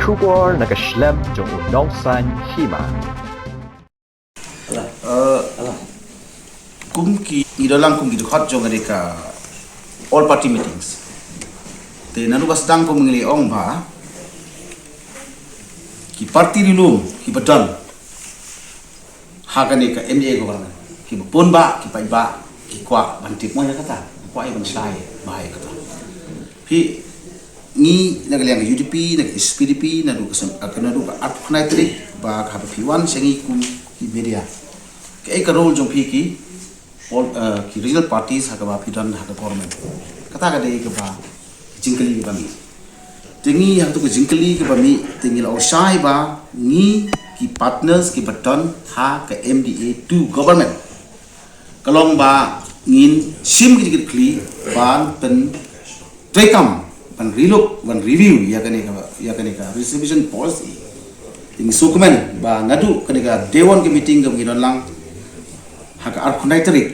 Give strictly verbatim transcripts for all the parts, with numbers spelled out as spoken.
Khubor na ka shlem jong u nongsan hima. Kum ki, ngi don lang kum ki dkhot jong kane ka all party meetings. Te naduh ba sdang kum ngi ong ba ki party ri lum ki ba don ha kane ka M D A government, ki ba pun ba, ki paidbah ki kwah ban tip mo ïa kata, ki kwah ïa ban shai ba ïa kata. Phi, ngi na ka liang ka U D P, na ka H P D P, naduh ka sem, ka naduh ka arphew khyndai tarik ba ka haba phi wan sha ngi kum ki media. Kaei ka role jong phi ki, all, uh, ki regional parties ha kaba phi don ha ka government? Kata ka dei kaba jingkylli kaba mih. Te ngi ha katu ka jingkylli kaba mih te ngi la ong shai ba ngi ki partners ki ba don ha ka M D A two government. Ka long ba ngin shim ki jingkitkhlieh ban pyntreikam, ban relook, ban review ïa kane ka, ïa kane ka reservation policy. Te ngi sngewkmen ba naduh kane ka day one ka meeting ka ngi don lang ha ka arphew khyndai tarik,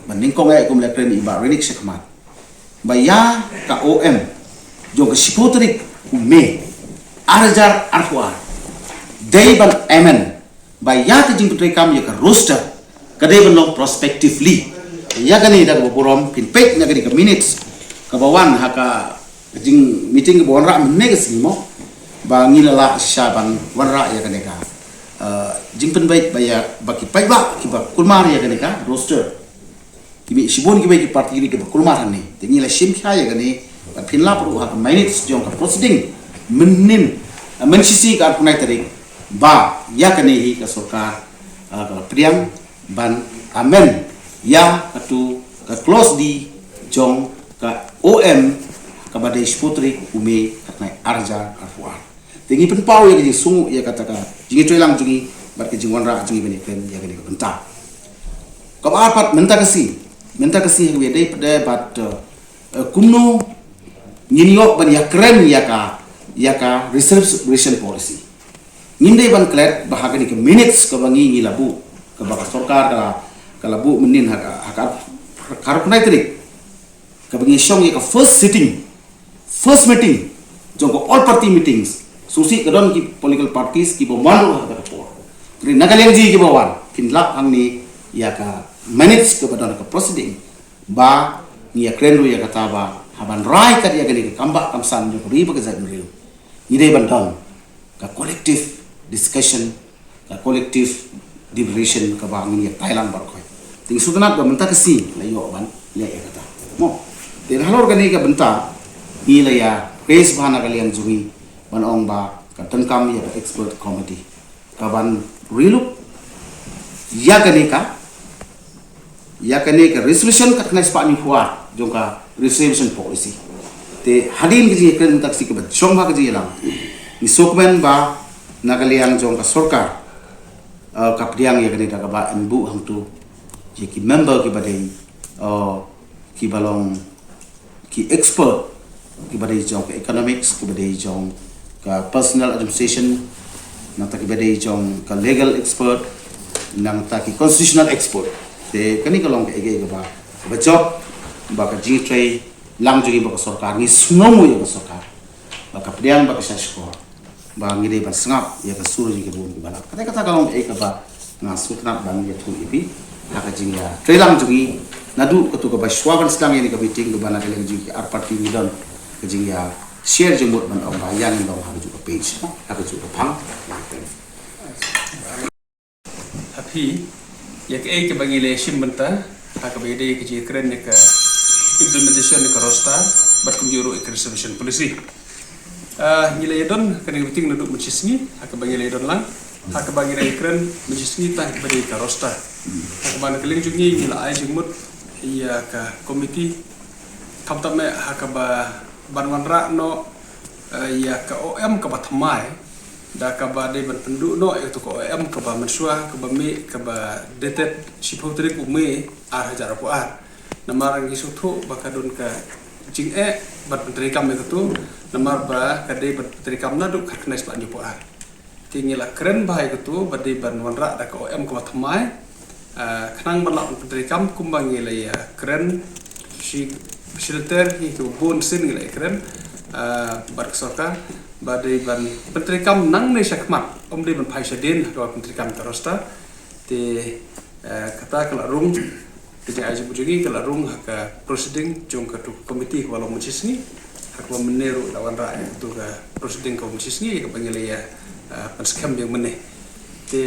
ba nyngkong eh kum la kren i Bah Renick Shakmat, ba ïa ka O M jong ka shiphew tarik u May ar hajar arphew ar dei ban amend ba ïa ka jingpyntreikam ïa ka roster ka dei ban long prospectively. Ïa kane da kaba burom phin peit na kane ka minutes kaba wan ha ka jing meeting kaba wanrah mynne ka sngi mo, ba ngi la lah shisha ban wanrah ïa kane ka, uh, jingpynbeit ba ïa ba ki paidbah ki ba kulmar ïa kane ka roster. Ki mih shibun kiwei ki party kiba kulmar hangne. Te ngi la shim khia ïa kane, bad phin lap ruh ha ka minutes jong ka proceeding mynnin, ah, mynshisih ka arphew khyndai tarik, ba ïa kane hi ka sorkar, ah, ka la pdiang ban amend ïa katu ka clause D jong ka O M kaba dei shiphew tarik u May ka tnai ar hajar arphew ar. Te ngi pynpaw ïa ka jingsngew ïa kata ka jingïatreilang jong ngi bad ka jingwanrah jong ngi ban ïakren ïa kane ka bynta. Kaba ar pat mynta ka sngi, mynta ka sngi ha kaba ïadei pat de bad, eh, eh, kumno ngin ïoh ban ïakren ïa ka, ïa ka reservation policy. Ngim dei ban klet ba ha kane ka minutes kaba ngi ngi la buh, kaba ka sorkar ka la, ka la buh mynnin ha ka, ha ka, ha ka arphew khyndai tarik. Kaba ngi shong ïa ka first sitting, first meeting jong ka all party meetings. Sngewsih ka don ki political parties kiba wan ruh ha kata ka por. Hynrei na ka liang jong ngi kiba wan, phin lap hangne ïa ka minutes kaba don ha ka proceeding, ba ngi ïakren ruh ïa kata ba haban rai kat ïa kane ka kambah kamsan jong ka ri bad ka jaitbynriew, ngi dei ban don ka collective discussion, ka collective deliberation kaba ngin ïa treilang baroh khoit. Te ngi sngewtynnat ba mynta ka sngi la ïoh ban leh ïa kata. Mo. Te halor kane ka bynta ngi la ïa raise bha na ka liang jong ngi ban ong ba ka donkam ïa ka expert committee kaban relook ïa kane ka, ïa kane ka resolution ka tnai spah hynñiewphew ar jong ka reservation policy. Te hadien ka jingïakren mynta ka sngi kaba shong bha ka jingïalang, ngi sngewkmen ba na ka liang jong ka sorkar, eh, ka pdiang ïa kane da kaba yn buh hangto ïa ki member kiba dei, eh, kiba long ki expert, kiba dei jong ka economics, kiba dei jong ka personal administration, nangta kiba dei jong ka legal expert, nangta ki constitutional expert. Te kane ka long kaei kaei kaba, kaba jop ba ka jingïatreilang jong ngi bad ka sorkar, ngi sngew ïa ka sorkar ba ka pdiang bad ka shah shkor ba ngi dei ban sngap ïa ka sur jong ki bun ki balang. Kata kata ka long kaei kaba nga sngewtynnat ban ïathuh ïa phi ha ka jingïatreilang jong ngi naduh katu kaba shuwa ban sdang ïa kane ka meeting kaba na ka liang jong ki ar party ngi don ka jingïa share jingmut ban ong ba ïa ngin long ha kajuh ka page, ha kajuh ka phang. Ha phi, ïa kaei kaba ngi la shim bynta ha kaba ïadei ka jingkren ïa ka implementation ïa ka roster bad kumjuh ruh ïa ka reservation policy. Ah, ngi la ïadon kane ka meeting naduh mynshisngi ha kaba ngi la ïadon lang, ha kaba ngi la ïakren mynshisngi tang kaba dei ka roster. Ha kaba na ka liang jong ngi ngi la ai jingmut ïa ka committee, khamtam eh ha kaba ban wanrah noh, eh, ïa ka O M kaba thymmai, da kaba dei ban pynduh noh ïa katu ka O M kaba mynshuwa kaba mih kaba dated shiphew tarik u May ar hajar arphew ar. Namar ngi sngewthuh ba ka don ka jingeh ban pyntreikam ïa katu, namar ba ka dei ban pyntreikam naduh ka khyndai spah hynñiewphew ar. Te ngi la kren bha ïa katu ba dei ban wanrah da ka O M kaba thymmai. Ah, khnang ban lah ban pyntreikam kumba ngi la ïakren shi, shi lynter hi, kaba bun sien ngi la ïakren. ah, bad ka sorkar ba dei ban pyntreikam nangne shakhmat, ym dei ban phai shadien ha kaba pyntreikam ka roster. Te, ah, kata ka la rung, ka jingai jingmut jong ngi ka la rung ha ka proceeding jong katu ka komiti kaba long mynshisngi, ha kaba mynne ruh la wanrah ïa katu ka proceeding kaba mynshisngi ïa kaba ngi la ïa, ah, pynskhem biang mynne. Te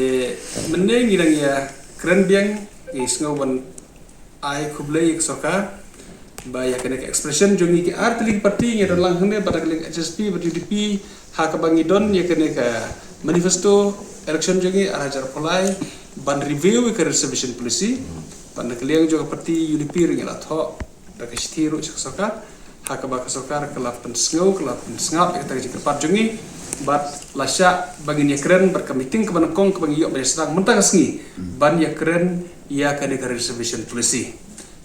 mynne ngi dang ïa kren biang, ngi sngew ban ai khublei ïa ka sorkar ba ïa kane ka expression jong ngi ki ar tylli ki party ngi don lang hangne, bad na ka liang H S P bad U D P, ha kaba ngi don ïa kane ka manifesto election jong ngi ar hajar arphew lai, ban review ïa ka reservation policy. Bad na ka liang jong ka party U D P ruh ngi la thoh da ka shithi ruh sha ka sorkar, ha kaba ka sorkar ka la pynsngew, ka la pynsngap ïa kata ka jingkyrpad jong ngi. Bad la shah ba ngin ïa kren bad ka meeting kaba nyngkong kaba ngi ïoh ban ïa sdang mynta ka sngi ban ïa kren ïa kane ka reservation policy.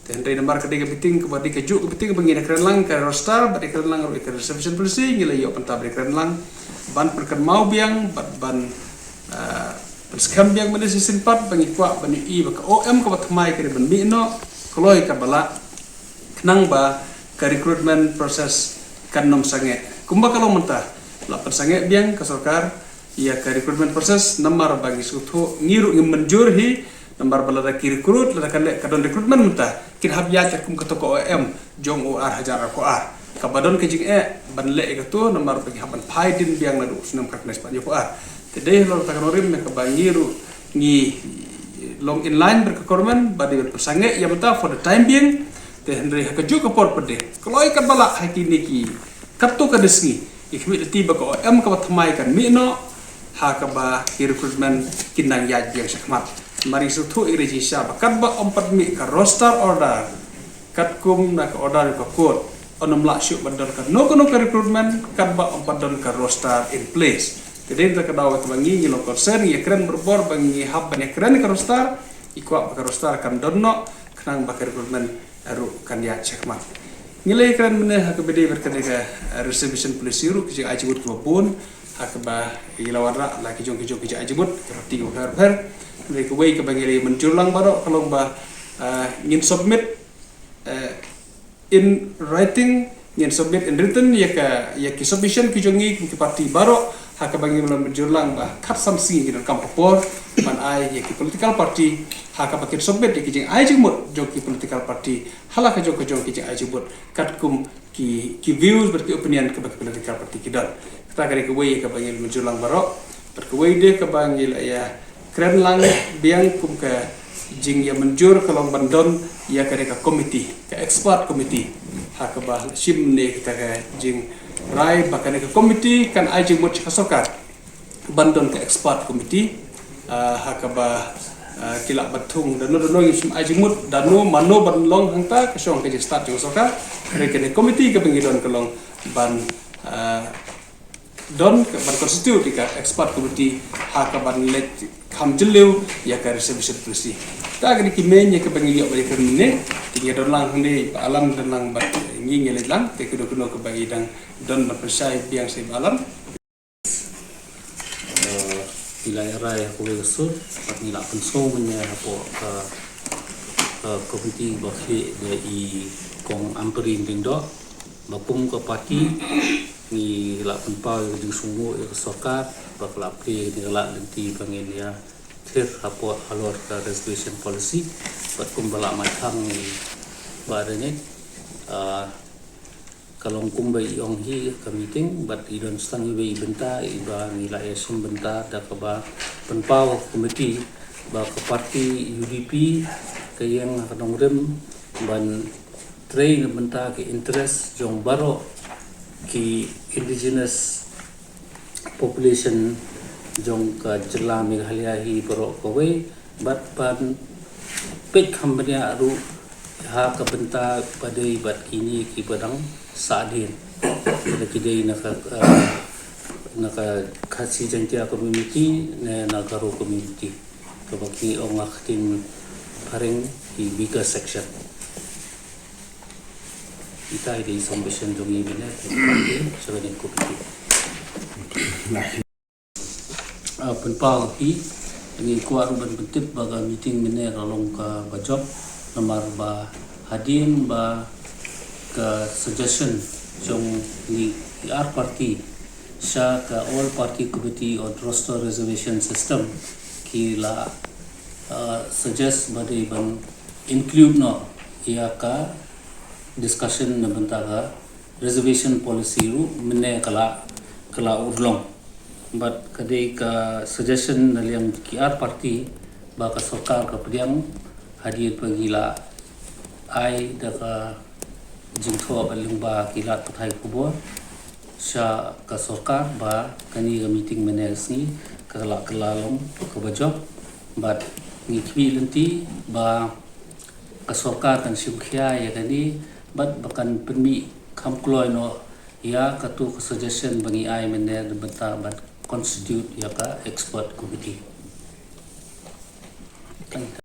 Te hynrei namar ka dei ka meeting kaba dei kajuh ka meeting ba ngin ïa kren lang ka roster bad ïa kren lang ruh ïa ka reservation policy, ngi la ïoh bynta ban ïa kren lang ban pynkynmaw biang bad ban, ah, pynskhem biang mynne shisien pat ba ngi kwah ban ïohi ba ka O M kaba thymmai ka dei ban mih noh, kloi katba lah, khnang ba ka recruitment process kan ym sangeh kumba ka long mynta. La pynsangeh biang ka sorkar ïa ka recruitment process namar ba ngi sngewthuh, ngi ruh ngi mynjur hi, namar ba lada ki recruit, lada ka leh ka don recruitment mynta, kin hap ïaid kum katu ka O M jong u ar hajar arphew ar. Kaba don ka jingeh ban leh ïa katu namar ba ngi hap ban phai dien biang naduh u snem khatnai spah hynñiewphew ar. Te dei halor kata ka nongrim ïa kaba ngi ruh ngi long in line bad ka government ba dei ban pynsangeh ïa mynta for the time being. Te hynrei ha kajuh ka por pat de, kloi katba lah ha kine ki katto katne sngi, ngi khmih lynti ba ka O M kaba thymmai kan mih noh, ha kaba ki recruitment kin nang ïaid biang shakhmat. Namar ngi sngewthuh ïa ka jingshisha ba katba ym pat mih ka roster order katkum na ka order ka court, yn ym lah shuh ban don kano kano ka recruitment katba ym pat don ka roster in place. Te dei na kata ka daw kaba ngi, ngi long concern, ngi ïa kren barabor ba ngi hap ban ïa kren ka roster, ngi kwah ba ka roster kan don noh khnang ba ka recruitment ruh kan ïaid shakhmat. Ngi la ïa kren mynne ha kaba dei bad kane ka, eh, reservation policy ruh, ka jingai jingmut kaba bun ha kaba ngi la wanrah la ki jong ki jong ki jingai jingmut, ka party kaba pher pher. Hynrei kawei kaba ngi la ïa mynjur lang baroh ka long ba, eh, ngin submit, eh, in writing, ngin submit in written ïa ka, ïa ki submission ki jong ngi kum ki party baroh, ha kaba ngi la mynjur lang ba khatsan sngi ki donkam ka por ban ai ïa ki political party, ha kaba kin submit ïa ki jingai jingmut jong ki political party ha la ka jong ka jong ki jingai jingmut katkum ki, ki views bad ki opinion kaba ki political party ki don. Kata ka dei kawei kaba ngi la mynjur lang baroh. Bad kawei de kaba ngi la ïa kren lang biang kum ka jingïa mynjur ka long ban don ïa kane ka committee, ka expert committee, ha kaba la shim ne kata ka jingrai ba kane ka committee kan ai jingmut sha ka sorkar ban don ka expert committee, ah, ha kaba, ah, ki lah ban thung da no da no, ngi shim ai jingmut da no mano ban long hangta, ka shong ka jingstad jong ka sorkar. Hynrei kane committee kaba ngi don ka long ban, ah, don ka ban constitute ïa ka expert committee ha kaban leit kham jylliew ïa ka reservation policy. Kata ka dei ki main ïa kaba ngi ïoh ban ïa kren mynne. Te ngi don lang hangne Bah Alan, don lang bad ngi, ngi leit lang, te kano kano kaba ngi dang don ban pynshai biang sha Bah Alan. Eh, ngi la ïa rai ha kawei ka sur bad ngi la pynsngew mynne hapoh ka, ka committee ba khlieh da i Kong Ampareen Lyngdoh. Ba kum ka party ngi la pynpaw ïa ka jingsngewnguh ïa ka sorkar ba ka la plie ïa ka lad lynti ba ngin ïa thir hapoh halor ka reservation policy. Bad kumba la mai khang i Bah Rynïeng, ah, ka long kumba i ong hi ka meeting, bad i don tang iwei i bynta iba ngi la ïa shim bynta da kaba pynpaw ha ka committee ba ka party U D P ka ïeng ha ka nongrim ban trei na bynta ki interest jong baroh ki indigenous population jong ka jylla Meghalaya hi baroh kawei, bad ban peit kham bniah ruh ha ka bynta ba dei bad kine kiba dang sahdien. Lada ki dei na ka, eh, na ka Khasi Jaiñtia community ne na Garo community, kaba ki ong ha ka ktien phareng ki weaker section. Ita i dei submission jong i mynne, sha kane ka committee. Ah, pynpaw hi, ngi kwah ruh ban pyntip ba ka meeting mynne ka long kaba jop, namar ba hadien ba ka suggestion jong ngi Ki ar party sha ka All Party Committee on Roster Reservation System ki la uh, suggest ba dei ban include noh ïa ka discussion na bynta ka reservation policy ruh mynne ka la ka la urlong. Bad ka dei ka suggestion na liang ki ar party ba ka sorkar ka pdiang hadien ba ki la ai da ka jingthoh bad lyngba ki lad pathai khubor sha ka sorkar ba kane ka meeting mynne ka sngi ka la ka la long kaba jop. Bad ngi khmih lynti ba ka sorkar kan shim khia ïa kane bad ba kan pynmih kham kloi noh ïa katu ka suggestion ba ngi ai mynne na bynta ban constitute ïa ka expert committee. Thank you.